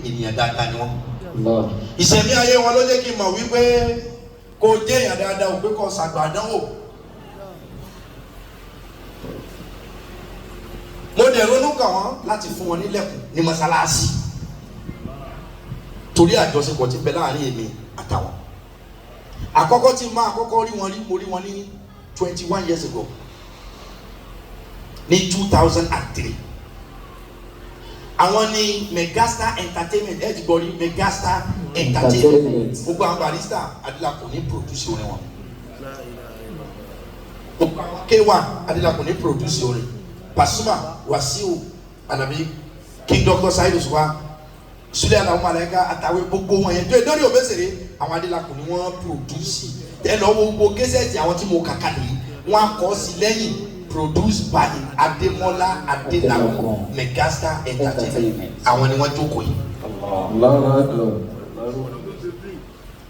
ènìyàn dáadáa ni wọ́n. Ìṣẹ̀mí ayé wọn ló jẹ́ kí n mọ̀ wípé kò jẹ́ èèyàn dáadáa ò pé kò ṣàgbàdánwò. Mo dẹ̀ ronú kàn wọ́n láti fún wọn nílẹ̀kùn ní mọ́sálásí torí àjọṣepọ̀ tí ń bẹ láàrin èmi àtàwọn. Àkọ́kọ́ tí máa kọ́kọ́ rí wọn rí, mo rí wọn ní 21 years ago ní 2003. Àwọn ní Megastar Entertainment, ẹ ti gbọ́ rí Megastar Entertainment. Gbogbo àwọn Barrister Adélakùn ní produce orin wọn. Gbogbo àwọn K1 Adélakùn ní produce orin. Pasuma, Wasiu Alabi, King Dr. Saheed Òṣùpá, Sule Alao Malaika àtàwọn gbogbo wọn yẹn tó lórí Obesere, àwọn Adélakùn ni wọ́n produce. Ẹ lọ wo gbogbo késẹ̀tì àwọn tí mo kàkà nìyí, wọ́n á kọ́ sí lẹ́yìn produced by Adémọ́lá Adélakùn, Megastar Entertainment. Àwọn ni wọ́n jókòó yìí.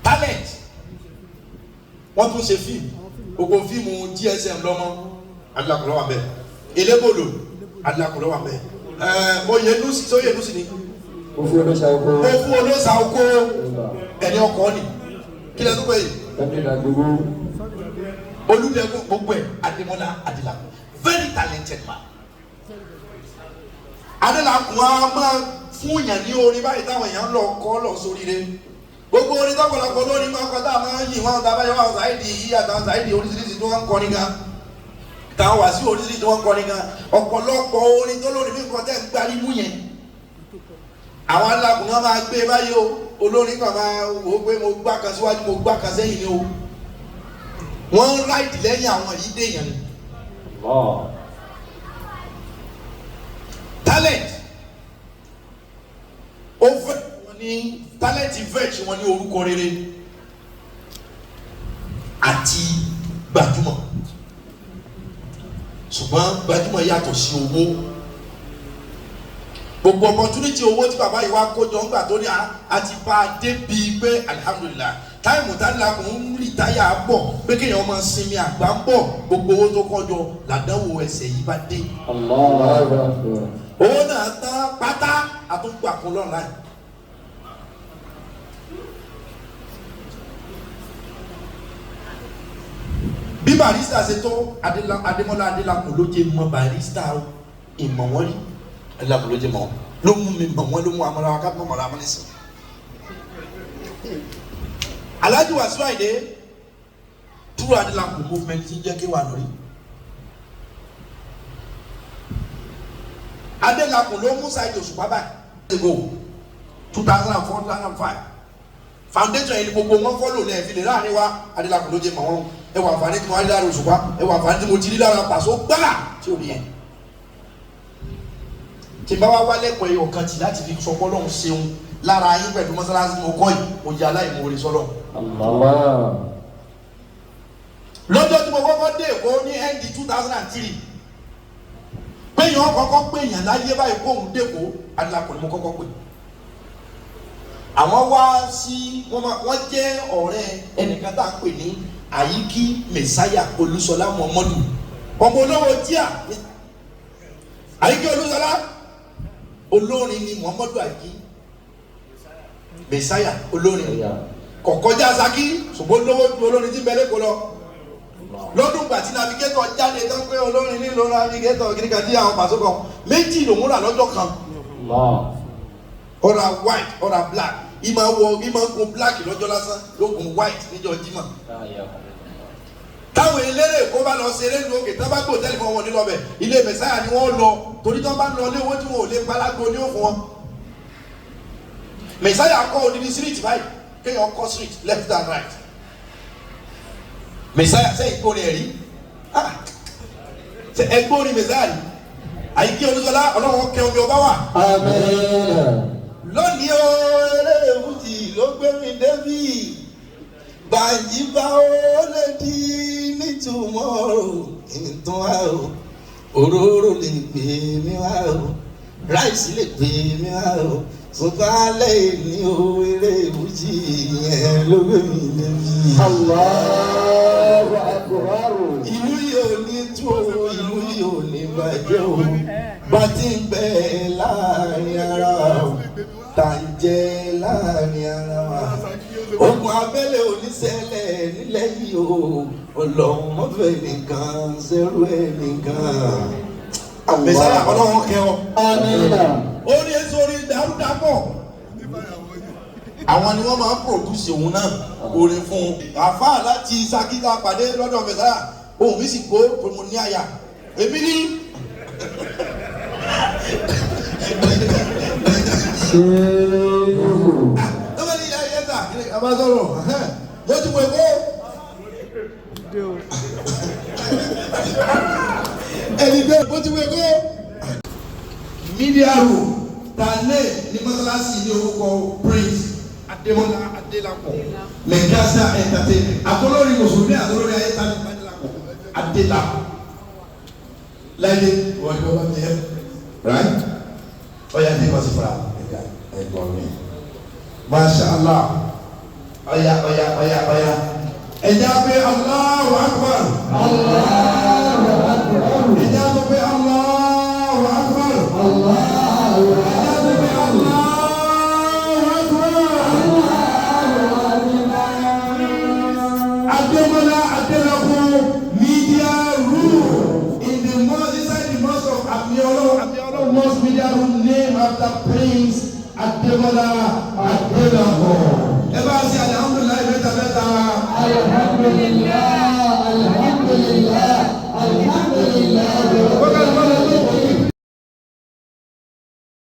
Talent, wọ́n tún ṣe fíìmù, gbogbo fíìmù GSM lọ́mọ Adélakùn ló wà bẹ́ẹ̀, Elébòlò Adélakùn ló wà bẹ́ẹ̀, Oyenusi Oyenusi ni Ó fún olóṣà oko. Ó fún olóṣà oko, ẹni ọkọ ni kí lè tó pé yìí. Ẹni ìdàgbogbo. Olùdẹ́kùn gbogbo ẹ̀ Adémọ́lá Adélakùn, very talented man. Adélakùn á máa fún yàn ní orin báyìí táwọn èèyàn lọ kọ́ lọ sóríire. Gbogbo orin tọ́pọ̀lọpọ̀ lórí máa kọ́ tá a máa ń yìn wọ́n tá a bá yọ àwọn Saheed yìí àtàwọn Saheed oríṣiríṣi tí wọ́n ń kọrin gan, táwọn Wàsíù oríṣiríṣi tí wọ́n ń kọrin gan, ọ̀pọ̀lọpọ̀ orin tó lórí mi kọ́ tẹ́ ń gbárí mú yẹn, àwọn Adélakùn náà máa gbé báyìí o. Olórin kan máa wò ó pé mo gbá kan síwájú, mo gbá kan sẹ́yìn ni o. Wọ́n ń ride lẹ́yìn àwọn yìí déèyàn ni. Talent ó fẹ́ wọn ní talent fetch wọn ní orúkọ rere àti gbajúmọ̀, ṣùgbọ́n gbajúmọ̀ yàtọ̀ sí owó. Gbogbo opportunity owó tí bàbá yìí wá kójọ ńgbà tó ní a ti bá a débi pé alihamudulilayi, time tálàkùn ń retire bọ̀ pé kéèyàn máa sinmi àgbà ń bọ̀, gbogbo owó tó kọjọ làdánwò ẹsẹ̀ yìí bá dé. Owó náà tán pátá, àtúngbà kún lọ́nà láì. Bí Barrister ṣe tó, Adémọ́lá Adélakùn ló jẹ́ mọ́ Barrister o, ìmọ̀ wọ́n rí. Adélakùn ló jẹ́ mọ́, ló mú mi mọ̀ wọ́n, ló mú amọ̀ra wa ká mọ̀ mọ̀ra wọn nísìn. Alhaji Wasiu Ayinde túrò Adélakùn movement ti ń jẹ́ kí wà lórí. Adélakùn ló mú Saheed Òṣùpá báyìí. Ago 2004, 2005 foundation yìí ni gbogbo wọn fọlọ lẹ́ẹ̀ fi lè láàrin wa. Adélakùn ló jẹ́ mọ̀ wọ́n. Ẹ wà àǹfààní tí mo rí lára Òṣùpá, ẹ wà àǹfààní tí mo ti rí lára Pàṣọ gbáà tí ò ní yẹn. Tí n bá wá wálé pẹ̀ ẹyọ kan tì láti fi sọ fọlọ́run ṣeun lára yín pẹ̀lú mọ́sálásí tí mo kọ́ yìí, mo jẹ́ aláìmoore sọ́lọ́. Lọ́jọ́ tí mo kọ́kọ́ dé Èkó ní end 2003, péyàn kọ́kọ́ péyàn láyé báyìí kóhun dÉkòó, Adélakùn ni mo kọ́kọ́ pè. Àwọn wá sí wọ́n jẹ́ ọ̀rẹ́ ẹnìkan tá à ń pè ní Àyíkí Mẹ̀sáyà Olúṣọlá Muhammadu, ọmọ olówó díà. Àyíkí Olúṣọlá olórin ni Muhammadu Àyíkí Mẹ̀sáyà olórin kọ̀kọ́já Ṣakí, ṣùgbọ́n olówó ju olórin tí ń bẹ lẹ́kọ̀ọ́ lọ. Lọ́dún gbà tí navigator jáde tán pé olórin nílò navigator kìnìkan tí àwọn pàṣẹ kan méjì lòún rà lọ́jọ́ kan, ọ̀rà white, ọ̀rà black. Ìmọ̀ wọ ìmọ̀ gun black lọ́jọ́ lásán, ló gun white níjọ́ Jímọ̀. Táwọn eléré kó bá lọ ṣeré lu òkè tán bá gbé hòtẹ́ẹ̀lì fún wọn nílọ́bẹ̀, ilé Mẹ̀sáyà ni wọ́n lọ, torí tán bá lọ ilé owó tí wọn ò lè palágbó ní òfin wọn. Mẹ̀sáyà kọ́ odidi street báyìí, kéèyàn kọ́ street left and right. Mẹ̀sáyà sẹ́yìn gbórin ẹ̀rí ẹgbórin Mẹ̀sáyà rí. Àyíkí Olúṣọlá, ọlọ́wọ́ kẹ́ omi ọba wà. Àmín. Lónìí o, eré èwúti ló gbé mi débì, gbàǹjì bá ó lè di nítumọ̀ ìtàn wa o, òróró lè gbé mi wá o, ráìsì lè gbé mi wá o, ṣùgbọ́n alẹ́ ní o, eré èwúti yẹn ló gbé mi débì. Allahu akbar. Ìlú yìí ò ní tú o, ìlú yìí ò ní bàjẹ́ o, bá ti ń bẹ láàrin ara o. tá ń jẹ láàrin ara wa. Ogun abẹ́lé oníṣẹ́lẹ̀ nílẹ̀ yìí o, Ọlọ́run mọ́fẹ́ nìkan ṣerú ẹ̀ nìkan. Mẹ̀sáyà, Ọlọ́run kẹ́ ọ. Àmín. Orí èso orí dàrúdàpọ̀. Àwọn ni wọ́n máa ń produce òun náà orin fún un. Àfáà láti Sakita pàdé lọ́dọ̀ Mẹ̀sáyà, ohun mi sì gbó pé mo ní àyà. Èmi ní. Ṣéwù. Lọ́wọ́ ní ìyá ìyá ta, a bá sọ̀rọ̀, mo ti wẹ̀ kó. Ẹni bẹ́ẹ̀ mo ti wẹ̀ kó. Media room ta lé ní mọ́sálásí ní orúkọ Prince Adémọ́lá Adélapọ̀ Lẹ́gàsà Entertainment. Àtọ́lórí Mùsùlùmí àtọ́lórí ayé ta ní Adélapọ̀ Adélapọ̀. Láyé wọ́n ní bàbá mi yẹ. Right? Ọ̀ya ní wọ́n ti fara ẹ̀ka ẹ̀gbọ́n mi. Masha Allah. Ọ̀ya ọ̀ya ọ̀ya ọ̀ya. Ẹ̀já pé Allahu Akbar. Allahu akbar. Ẹ̀já sọ pé Allahu Akbar. Allahu Ẹ̀já sọ pé Allahu Akbar. Ademola Adelakun Media Room in the mosque, inside the mosque of Abiolo Abiolo Mosque Media Room, named after Prince Ademola Adelakun. Ẹ bá a ṣe alihamudulilayi mẹ́ta mẹ́ta. Alhamdulillah, alhamdulillah, alhamdulillah.